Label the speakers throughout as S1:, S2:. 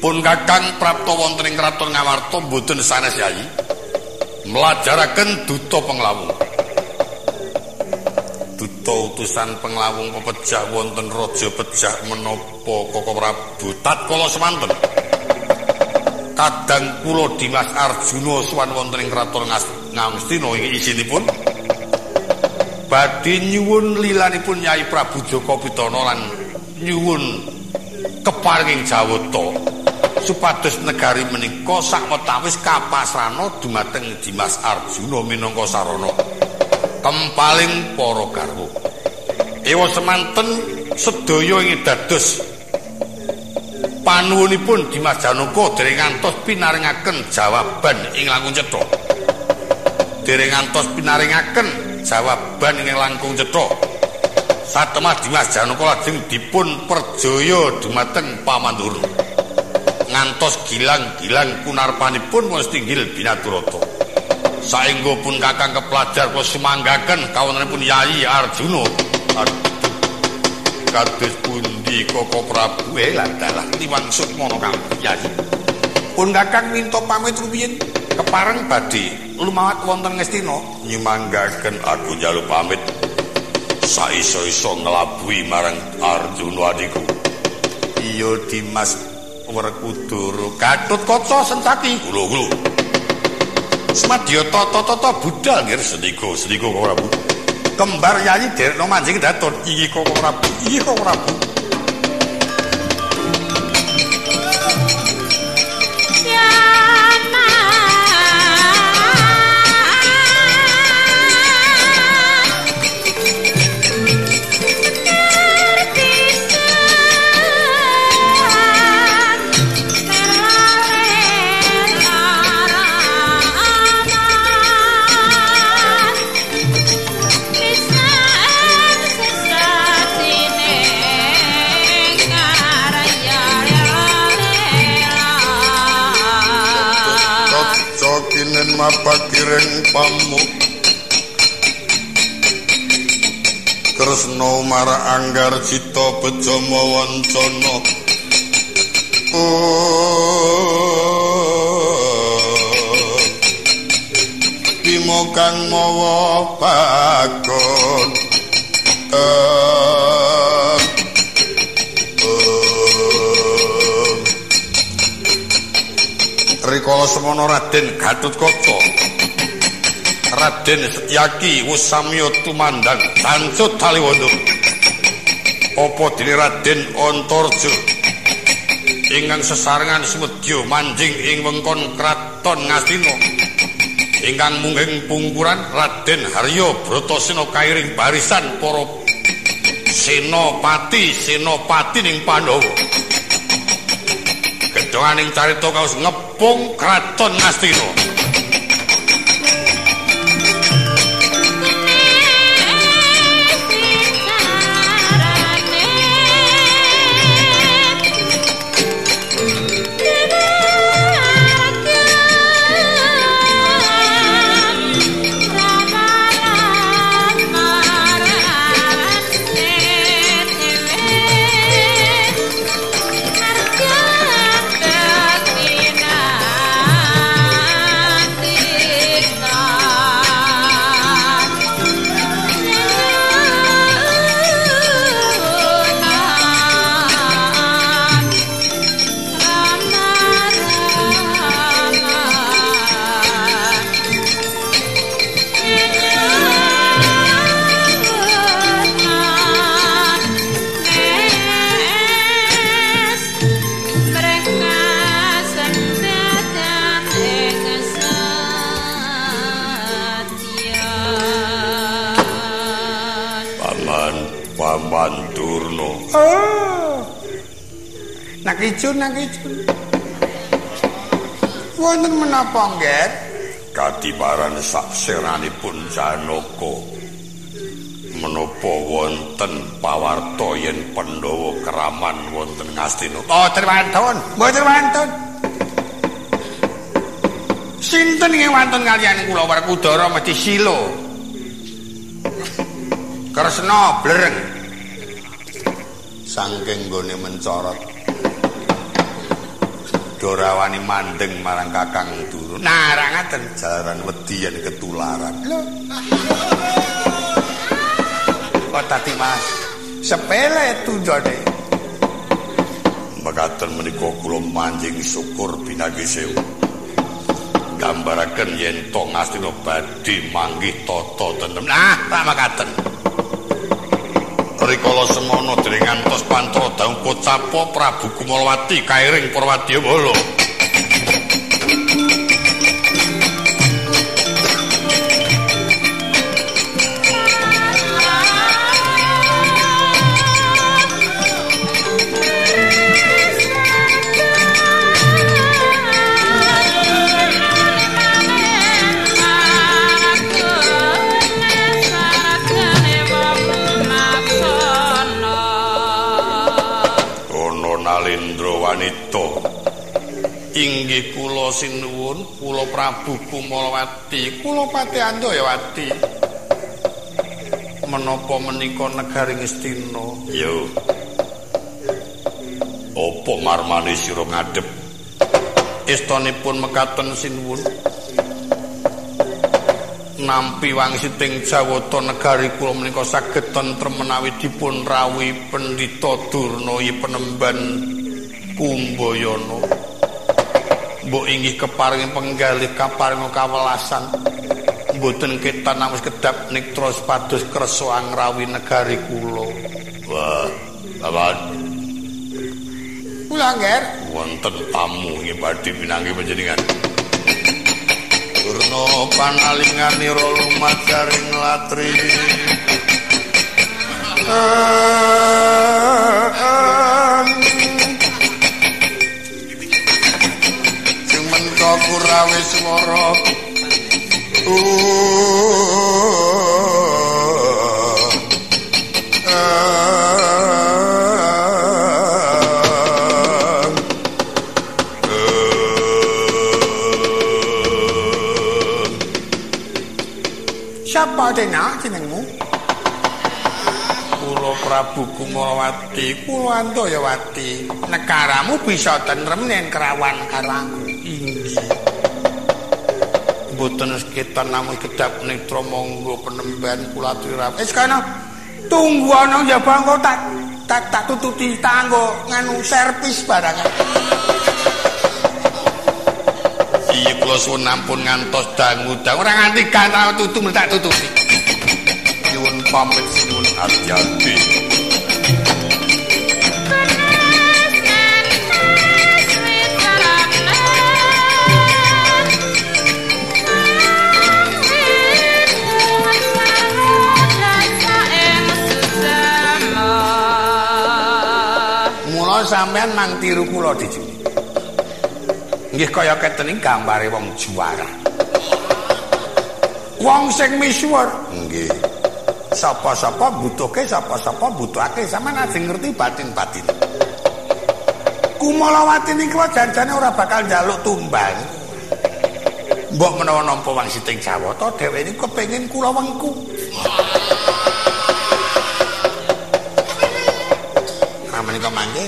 S1: Pun Kakang prapta wonten ing kraton Ngamarta mboten sanes Yayi mlajaraken duta penglawung. Duta utusan penglawung pepejah wonten raja pejah menapa Koko Prabu tatkala semanten. Kadang kula Dimas Arjuna sowan wonten ing kraton Ngastina ing isinipun badhe nyuwun lilanipun Nyai Prabu Jaka Pitana lan nyuwun keparinging jawata supados negari menika sakwetawis kapasrana dumateng Dimas Arjuna minangka sarana kempaling para garwa. Ewa semanten sedaya ing dados panuwunipun Dimas Janaka dereng ngantos pinaringaken jawaban ing langkung cetha. Dereng ngantos pinaringaken jawaban ing langkung cetha. Satemah Dimas Janaka lajeng dipun perjaya dumateng Pamandurna. Ngantos gilang-gilang kunarpanipun wis tinggil binaturata. Saengga pun Kakang keplajar kula sumanggaken kawontenipun Yayi Arjuna. Aduh, kados pundi Koko Prabu? Dalah liwang sukmana kang Yayi. Pun Kakang minta pamit rumiyin kepareng badhe lumawat wonten Ngastina. Nyumanggaken aku njaluk pamit saiso-iso nglabuhi marang Arjuna adhiku. Iya Dimas Werkudara Gatotkaca Sencaki. Kula-kula. Semadya tata-tata budal nggih sendika, sendika Koko Prabu. Kembar Yayi derekno manjing daton. Iki Koko Prabu, iki Koko Prabu. Mapakiring pamuk Kresna mara anggar cita beja mawancana. Bima kang mawa pakon rikala semono Raden Gatotkaca, Raden Setyaki wis samya tumandang cancut taliwondo. Apa dene Raden Antarja ingkang sesarengan sumedya manjing ing wengkon kraton Ngastina, ingkang mungging pungkuran Raden Harya Bratasena kairing barisan para senopati senopati ning Pandhawa. Gedhonganing carita kaos ngepung kraton Ngastina. Nak ijun. Wonten menapa, Ngger? Kadiparan sakseranipun Janaka. Menapa wonten pawarta yen Pandhawa keraman wonten Ngastina? Boten wonten, boten wonten. Sinten ing wonten kaliyan kula Werkudara mesti sila. Kresna blereng. Saking nggone mencorot. Padha rawani mandeng marang Kakang Durna. Nah, ra ngaten jalaran wedi yen ketularan. Lho. Kok tadi Mas sepele tunjone. Mekaten menika kula manjing syukur pinanggih sewu. Gambaraken yen to Ngastina badhe manggih tata tentrem. Nah, tak mekaten. Rikala semono dereng ngantos pantara dangu kocapa Prabu Kumalawati kairing para wadyabala. Inggih kula sinuwun, kula Prabu Kumalawati, kula pati Andayawati. Menapa menika negari Ngastina? Yo. Apa marmane sira ngadhep? Istanipun mekaten sinuwun. Nampi wangsiting Jawata negari kula menika saged tentrem menawi dipun rawuhi Pendhita Durna penemban Kumbayana. Mbok inggih keparing penggalih kaparing kawelasan. Mboten ketan namung kedap nektra supados kersa angrawi negari kula. Wah, bapak. Kula ngger wonten tamu inggih badhe pinanggih panjenengan. Durna panalinganira lumajaring latri. Kurawe swara Siapa dena jenengmu? Kula Prabu Kumalawati, kula Andayawati. Negaramu bisa tentrem yen kerawan karo aku. Inggih. Mboten sekitar namung kedap netra monggo penemban kula aturi. Wis kono. Tunggu ana njaba engko tak tututi tanggo nganu servis barang. Iya kula suwun ampun ngantos dangu-dangu ora nganti gantang tutu tak tututi. Nyuwun pamit sinuwun ati-ati. Mula sampean mang tiru kula dijuni. Nggih kaya keten iki gambare wong juara. Wong sing misuwur. Nggih. Sapa-sapa butuhke, sapa-sapa butuhake, sampean ajeng ngerti batin-batin. Kumalawati niki janjane ora bakal njaluk tumbal. Mbok menawa nampa wangsiting Jawata, dheweke niku kepengin kula wengku. Nah menika mangke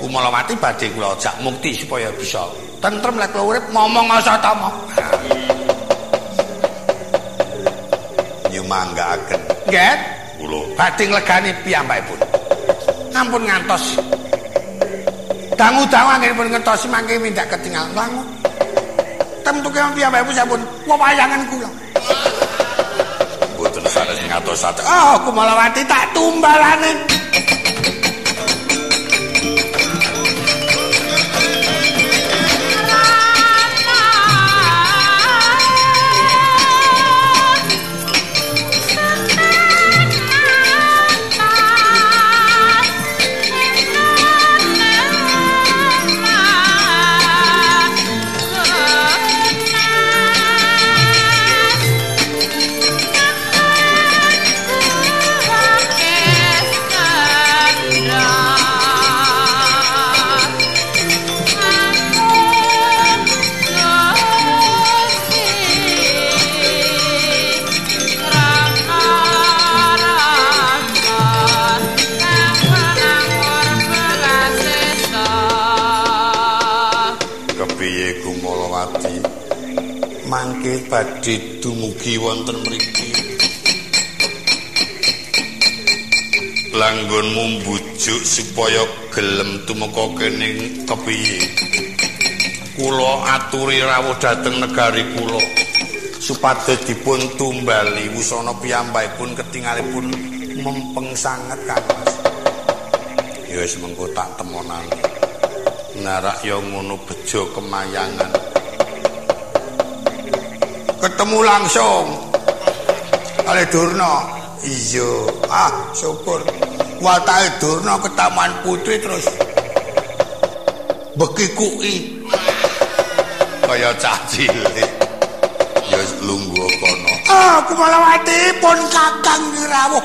S1: Kumalawati badhe kula ajak mukti supaya bisa tentrem lek kula urip momong asatama. Nyumanggaaken. Nggih, kula badhe nglegani piyambakipun. Ampun ngantos. Dangu-dangu anggenipun ngentosi mangke mindak ketingal langun. Temtuke piyambakipun sampun wewayangan kula. Mboten sanes ngatos-atos. Oh, Kumalawati tak tumbalane.
S2: Yes.
S1: Kepiye Kumalawati? Mangke badhe dumugi wonten mriki. Langgonmu mbujuk supaya gelem tumeka kene kepiye? Kula aturi rawuh dhateng negari kula supados dipun tumbali wusana piyambakipun ketingalipun mempeng sanget Kang Mas. Ya wis mengko tak temonane. Narak ya ngono bejo kemayangan. Ketemu langsung kali Durna. Iya, ah syukur. Watake Durna ketaman putri terus bekikuki kaya cah cilik. Ya lungguh kono. Ah, Kumalawati pun kakang rawuh.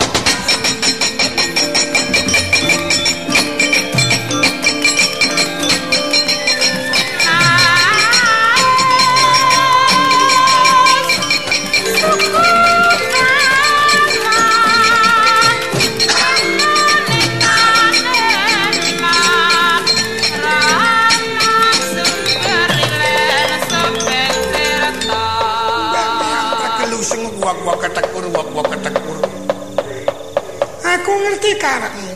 S1: Aku ngerti karepmu.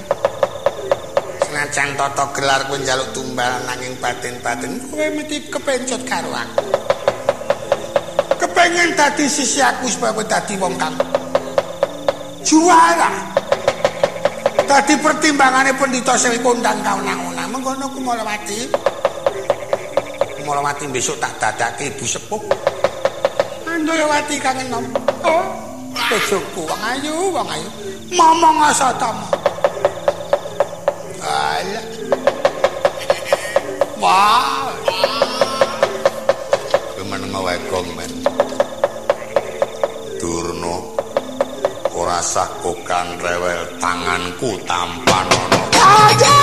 S1: Senajan tata gelar kowe njaluk tumbal nanging batin-batin kowe mesti kepencet karo aku. Kepengen dadi sisi aku supaya kowe dadi wong kang juara. Dadi pertimbangane pendhita sing kondang kaunang-unang. Mengkono Kumalawati. Kumalawati besok tak dadake ibu sepuh. Andayawati kang enom. Oh, bojoku wong ayu, wong ayu. Momong asatama. Alah. Wah. Kemeneng wae gong men. Durna ora sah kokan rewel tanganku tampanono. Aja.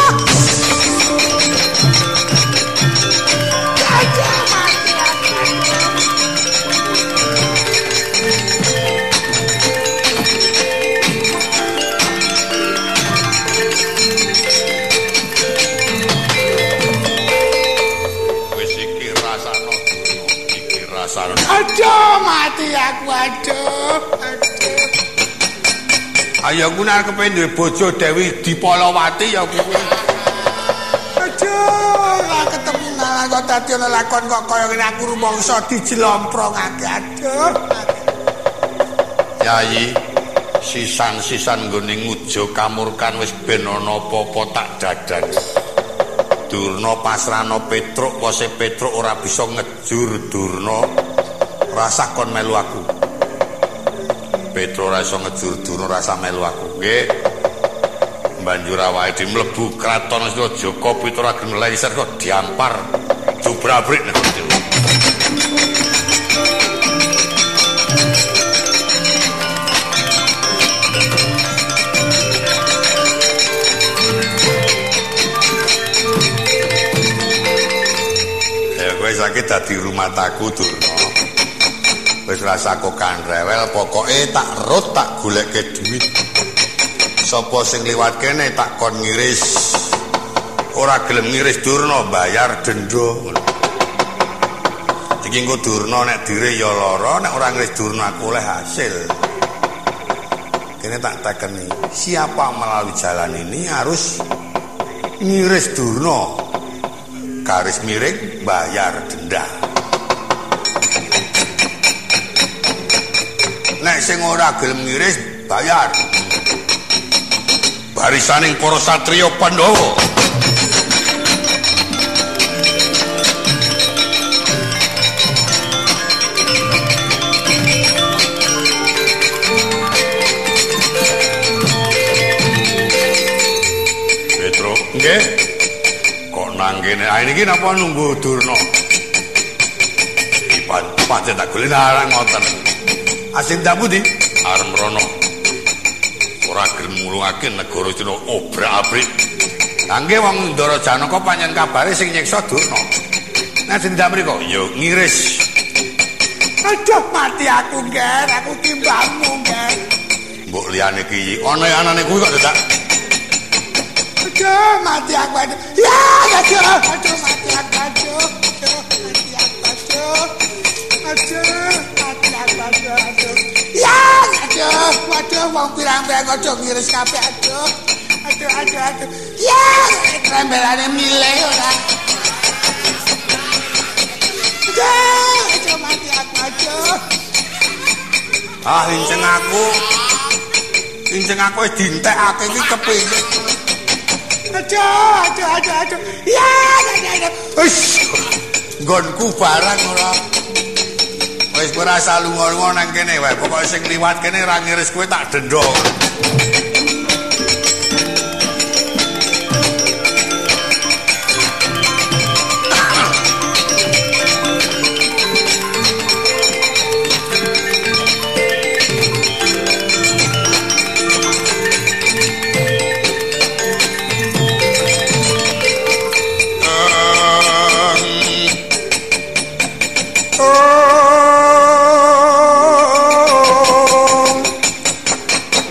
S1: Aja mati aku. Aduh mati aku, aduh, aduh. Ayo aku nek kepengin duwe bojo Dewi Dipalawati ya kuwi. Aduh, ora ketemu nang kok dadi ana lakon kok kaya ngene aku rumangsa dijlomprongake. Aduh. Yayi, sisan-sisan nggone ngujo kamurkan wis ben ana apa-apa tak dadan. Durna pasrana Petruk, wose Petruk ora bisa ngejur Durna. Rasah kon melu aku. Petruk ora iso ngejur Durna, rasah melu aku. Nggih. Banjur awake dhewe mlebu kraton Jaka Pitra gelem lengser kok diampar jubrabrik nek dhewe. Kowe saiki dadi rumataku Durna. Wis rasa kokan rewel, pokoke tak rut tak goleke duit. Sapa sing liwat kene tak kon ngiris. Ora gelem ngiris Durna bayar denda. Iki engko Durna nek dire ya lara, nek ora ngiris Durna aku oleh hasil. Kene tak tekeni, siapa melalui jalan ini harus ngiris Durna. Garis miring bayar denda. Nek sing ora gelem ngiris bayar. Barisaning para satriya Pandhawa. Petruk, nggih. Kok nang kene? Ah niki napa nunggu Durna? Iki pancen tak golek arang ngoten. Asim tak pundi? Arep mrono. Ora gelem ngulungake negara Cina obrak-abrik. Lah nggih wong Ndara Janaka pancen kabare sing nyiksa Durna. Nek sing ndak mriko ya ngiris. Aduh mati aku, Nger. Aku timbangmu, Nger. Mbok liyane iki ana anane kuwi kok dadak. Aduh mati aku. Aduh. Ya, aduh, aduh mati aku. Aduh.
S2: Aduh, mati aku, aduh. Aduh, mati aku, aduh, aduh. Ya, aduh, waduh, wong pirang-pirang aja ngiris kabeh, aduh. Aduh, aduh, aduh. Ya, trembelane milih ora. Aduh, aduh, mati aku, aduh.
S1: Ah, inceng aku. Inceng aku wis dintekake iki kepiye?
S2: Aduh, aduh, aduh, aduh. Ya, ya, ya.
S1: Wis. Nggonku barang ora. Wis ora usah lunga-lunga nang kene wae. Pokoke sing liwat kene ra ngiris kowe tak denda.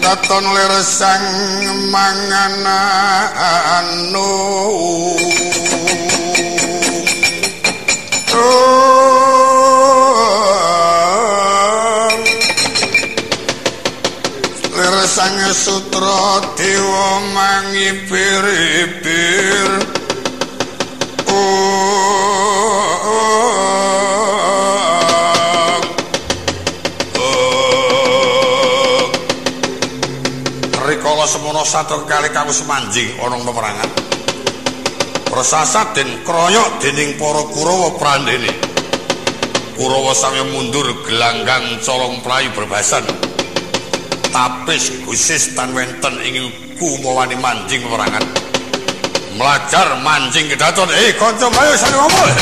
S1: Katon leresang mangan anu leresang sutra dewa mangibir-ibir. Rikala semono satu kali kang wis manjing ana peperangan. Prasasat den kroyok dening para Kurawa prandene. Kurawa sami mundur gelanggang colong playu berbasan. Tapis gusis tan wenten ing kumawani manjing peperangan. Mlajar manjing kedaton. Kanca ayo sami ngomong.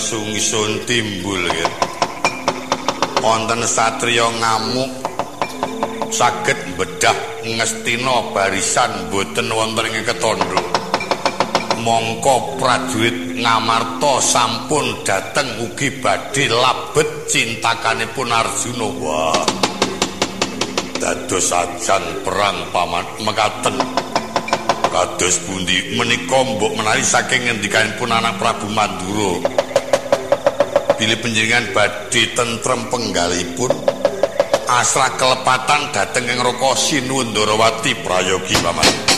S1: Sungsun timbul ya. Wonten satriya ngamuk saged bedah ngestina barisan boten wonten ing ketandha. Mongko prajurit Ngamarta sampun dhateng ugi badhe labet cintakanipun Arjuna. Wah. Dados ajang perang paman mekaten. Kados pundi menika mbok menawi saking ngendikanipun anak Prabu Mandura. Bilih panjenengan badhe tentrem penggalipun asrah kelepatan dhateng ing Raka Sinuwun Ndarawati prayogi paman.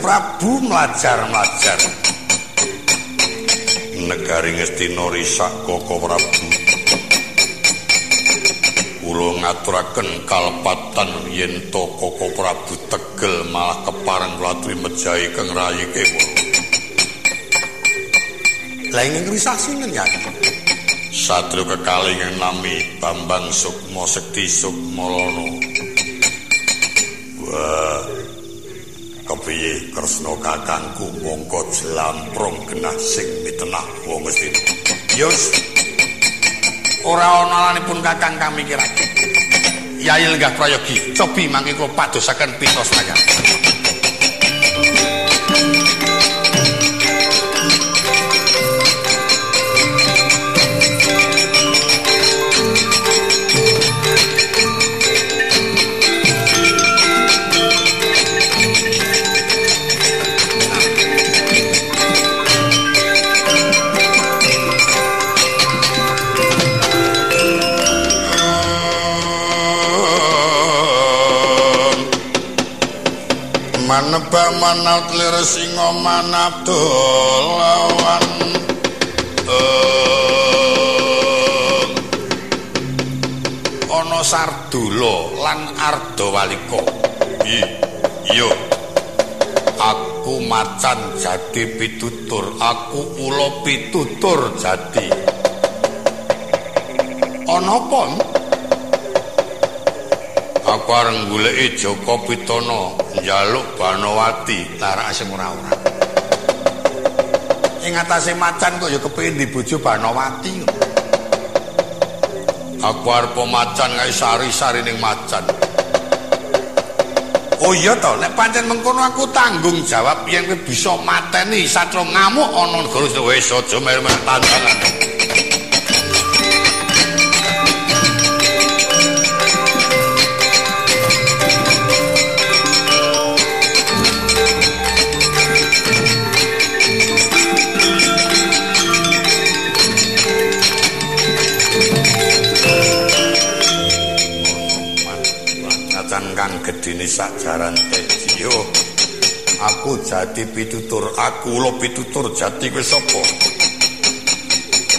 S1: Prabu mlajar-mlajar negari Ngastina risak Koko Prabu. Kula ngaturaken kalepatan yen to Koko Prabu tegel malah kepareng kula aturi mejahi kang rayi kewala. Lah ing risah sinten ya? Satrio kekalih ingkang nami Bambang Sukma Sekti Sukmalana. Wah. Kepiye Kresna kakangku mongko jlamprong genah sing mitenah wong Ngastina. Yus. Ora ana alanipun kakang kang mikirake. Yayi Lenggah Prayogi cobi mangke kula padosaken pita senayan. Manebak manat lir singa manap dolawan ana Sardula lan Ardawalika. Iya, aku macan jati pitutur, aku ula pitutur jati. Ana apa? Aku arep goleki Jaka Pitana njaluk Banowati larak sing ora-ora. Ing atase macan kok ya kepengin dibojo Banowati. Aku arep macan kae sari-sari ning macan. Oh iya to, nek pancen mengkono aku tanggung jawab yen kowe bisa mateni satra ngamuk ana negara wis aja mer-mer tantangan. Kang gedene sak jaran teji. Yo, aku jati pitutur, aku ula pitutur jati kowe sapa?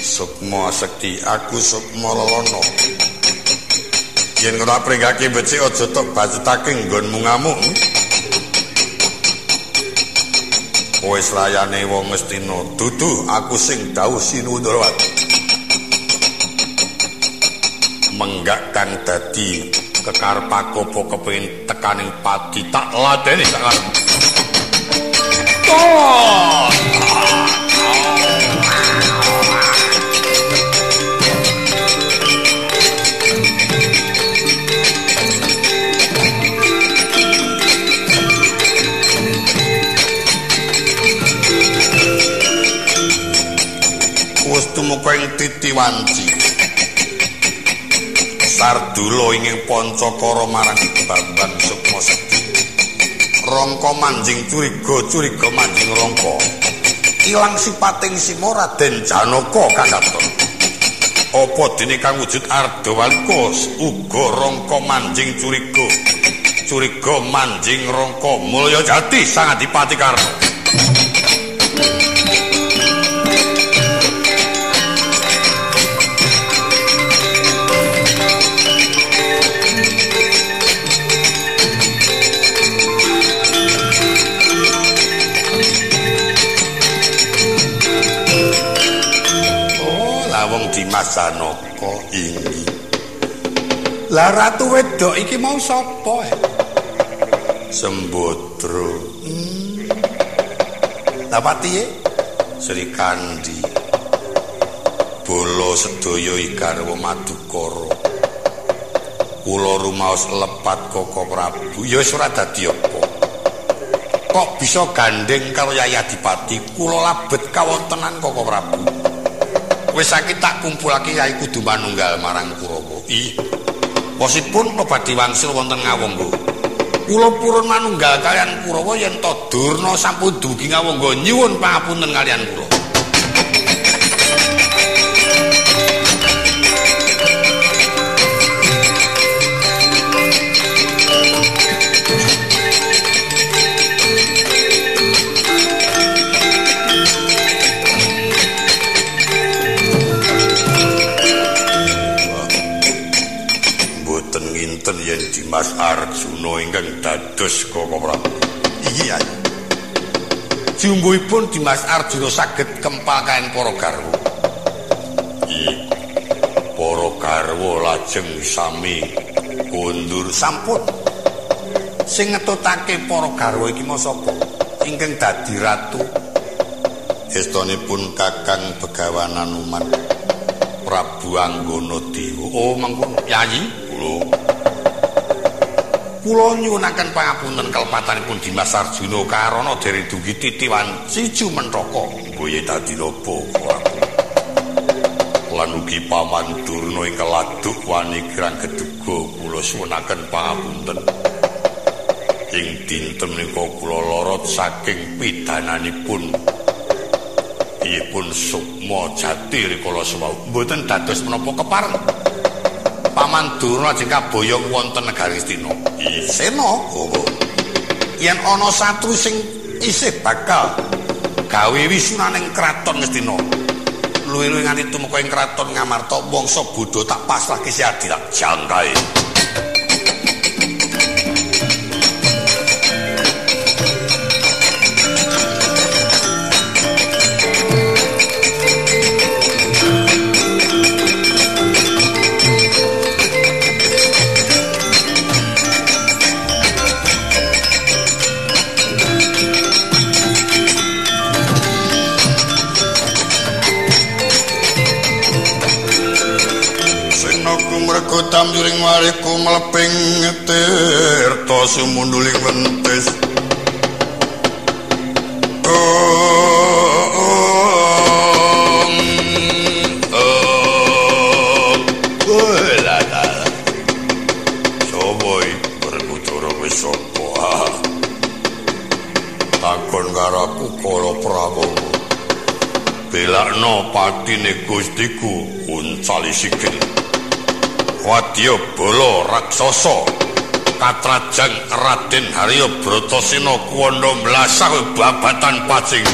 S1: Sukma Sekti, aku Sukma Lelono. Yen ora pringgake becik aja tok bacutake nggonmu ngamuk. Wis layane wong Ngastina, dudu aku sing dawuh Sinuwun. Menggak kang dadi kekarep aku apa kepengin tekaning pati tak ladeni sak karepmu. Oh. Wis tumeka ing titiwanci. Sardula ingin Pancakara marang Bambang Sukma Sekti. Rangka manjing curiga, curiga manjing rangka. Ilang sipating sima Raden Janaka kakaton. Apa dene kang wujud Ardawalika uga rangka manjing curiga, curiga manjing rangka. Mulya jati Sang Adipati Karna. Dimas Janaka inggih. Lah ratu wedok iki mau sapa? Sembodra. Lah patihe Sri Kandi. Bala sedaya garwa Madukara. Kula rumaos lepat Koko Prabu. Ya wis ora dadi apa. Kok bisa gandeng karo Yayi Adipati? Kula labet kawontenan Koko Prabu. Wis saiki tak kumpulake yai kudu manunggal marang Kurawa. Ih. Wasipun badhe wangsul wonten Ngawangga. Kula purun manunggal kaliyan Kurawa yen to Durna sampun dugi Ngawangga nyuwun pangapunten kaliyan kula. Yen Dimas Arjuna ingkang dados Koko Prabu. Iya. Jumbuhipun Dimas Arjuna saged kempal kaliyan para garwa. Iya. Para garwa lajeng sami kondur sampun. Sing ngetutake para garwa iki mau sapa? Ingkang dadi ratu. Estonipun Kakang Begawan Anuman Prabu Anggana Dewa. Oh, mengkono. Yayi, kula. Kula nyuwunaken pangapunten kalepatanipun Dimas Arjuna karana dereng dugi titiwanci jumenthaka. Mboye dadi napa Prabu? Lan ugi Paman Durna ingkang laduk wani kirang geduga kula suwunaken pangapunten. Ing dinten menika kula lorot saking pidananipun iyipun Sukma Jati rikala sewau. Mboten dados menapa kepareng. Paman Durna ajeng kaboyong wonten negari Astina. Sena. Oh. Yen ana satru sing isih bakal gawe wisunan ing kraton Ngastina. Luwih-luwih nganti tumeka ing kraton Ngamarta wangsa bodho tak pasrahke si adi tak jangkae. Tamjuring wariku mleping tirta sumunduling wentis. Sopo iki Werkudara wis sapa? Takon karo aku Kala Prawowo. Belakno patine Gustiku uncali sikil. Wadya bala raksasa katrajang Raden Harya Bratasena kuwanda mlasah babatan pacing.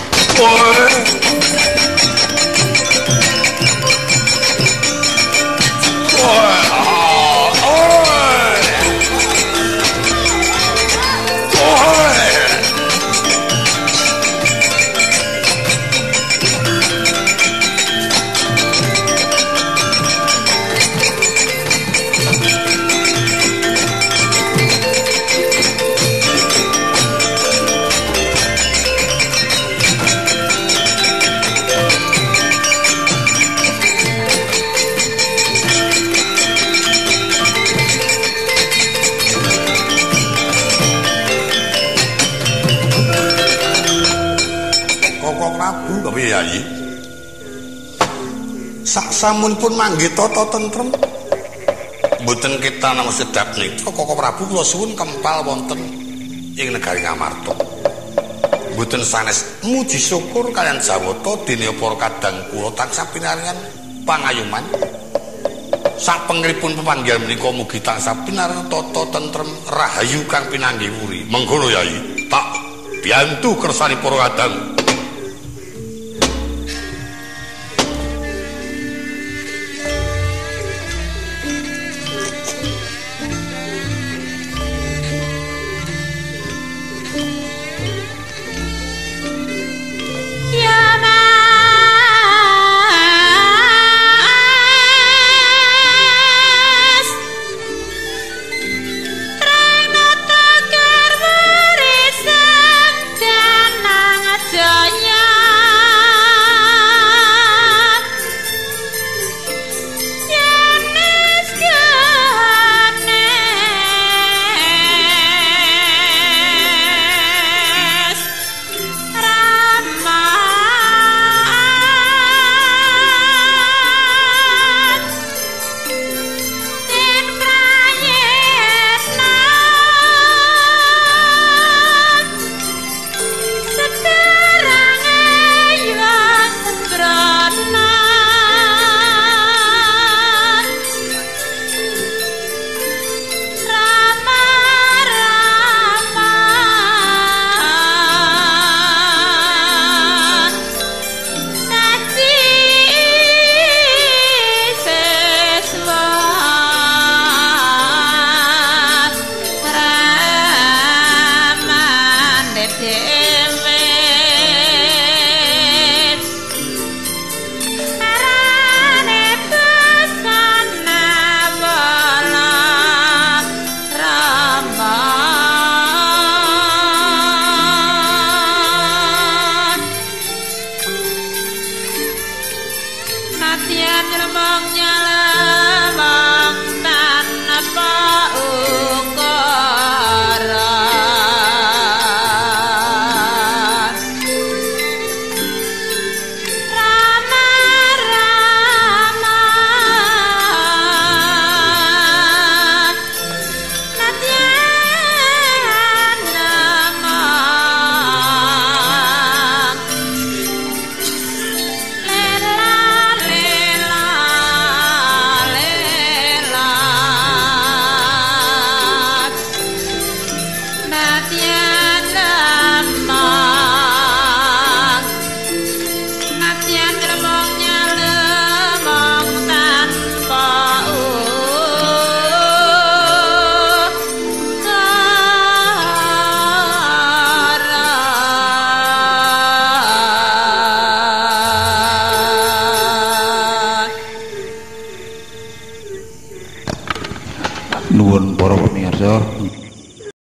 S1: Yayi. Sak samunipun manggih tata tentrem. Mboten kita namung sedhap nika Koko Prabu kula suwun kempal wonten ing negari Ngamarta. Mboten sanes muji syukur kaliyan jawata dene para kadang kula tansah pinaringan pangayuman. Sak pengripun pepanggihan menika mugi tansah pinaringan tata tentrem rahayu kang pinanggih wuri. Mengkono Yayi, tak biyantu kersane para kadang.